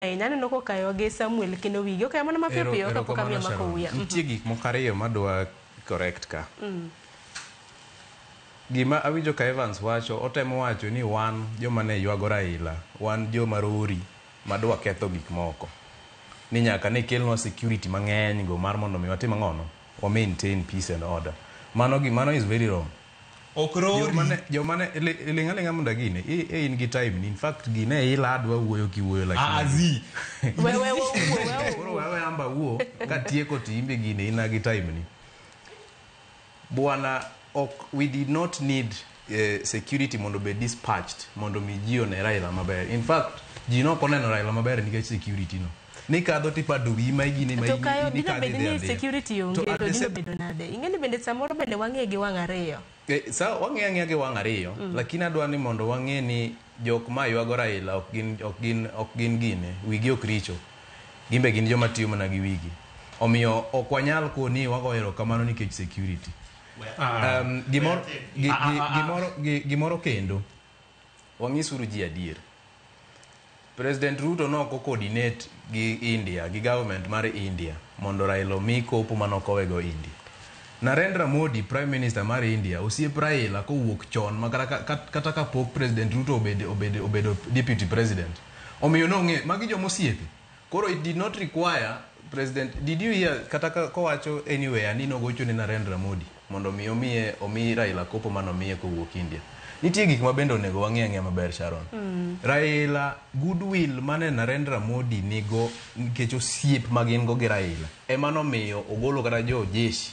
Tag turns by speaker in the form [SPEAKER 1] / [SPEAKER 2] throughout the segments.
[SPEAKER 1] Ahinya aneno kokayowa gi Samuel kendo wigi okayo mana mapiyo piyo kapok amiyo mako wiya.
[SPEAKER 2] Nitie gik moko ariyo madwa correct ka. Gima awinjo ka Evans wacho, otemo wacho ni wan joma ne ywago Raila, wan joma rori madwa ketho gik moko. Ni nyaka ne kelnwa security mang'eny go mar mondo mi watim ang'ono? Wa maintain peace and order. Mano gi mano is very wrong.
[SPEAKER 3] Ok rori.
[SPEAKER 2] Joma ne ling' aling'a mondo agine. I in gi time ni. In fact gine ila adwa wuoyo kiwuoyo lakini.
[SPEAKER 3] Ah, zi.
[SPEAKER 1] We we we wuo we
[SPEAKER 2] Koro wewe amba wuo katieko to imbe gine ina gi time ni. Bwana ok we did not need security mondo obed dispatched mondo mi ji one Raila maber. In fact, ji nok oneno Raila maber nikech security no. Nikadho tipado wiyi ma igine ma
[SPEAKER 1] To kayo
[SPEAKER 2] in
[SPEAKER 1] dine
[SPEAKER 2] ikadho
[SPEAKER 1] bed
[SPEAKER 2] idhi
[SPEAKER 1] ni
[SPEAKER 2] adhiya.
[SPEAKER 1] security
[SPEAKER 2] To
[SPEAKER 1] onge
[SPEAKER 2] at
[SPEAKER 1] to
[SPEAKER 2] the
[SPEAKER 1] dine
[SPEAKER 2] same
[SPEAKER 1] bedo nade? Ing'e ni bende samoro bende wang'e gi wang' ariyo.
[SPEAKER 2] Sa wang'e ang'eya gi wang' ariyo, lakini adwa ni mondo wang'e ni jok ma ywago Raila ok gin ok gin ok gin gine, wigi ok richo. Gimbe gin joma tiyo mana gi wigi. Omiyo ok wanyal koni wagoyo erokamano nikech security. Gimoro, gi, gi, gimoro, gi, gimoro kendo, wang'isuru ji adier. President Ruto nok o coordinate gi India, gi government mar India mondo Raila omi kopo manokowego India. Narendra Modi, Prime Minister mar India, osiep Raila kowuok chon ma kata kapok President Ruto obedo Deputy President. Omiyo nong'e, magi joma osiepe. Koro it did not require President, did you hear kata kowacho anywhere ni nogocho ne Narendra Modi mondo mi omiye omi Raila kopo manomiye kowuok India. Nitie gik ma bende onego wang'e ang'eya maber Sharon. Raila goodwill mane Narendra Modi nigo nikech osiep ma gin go gi Raila ema nomiyo ogolo kata jo jeshi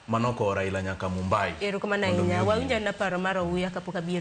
[SPEAKER 2] manokowo Raila nyaka Mumbai.
[SPEAKER 1] Erokamano
[SPEAKER 2] mondo mi
[SPEAKER 1] ahinya.
[SPEAKER 2] ogine.
[SPEAKER 1] Wawinjo na paro mar Owuya kapok abiro.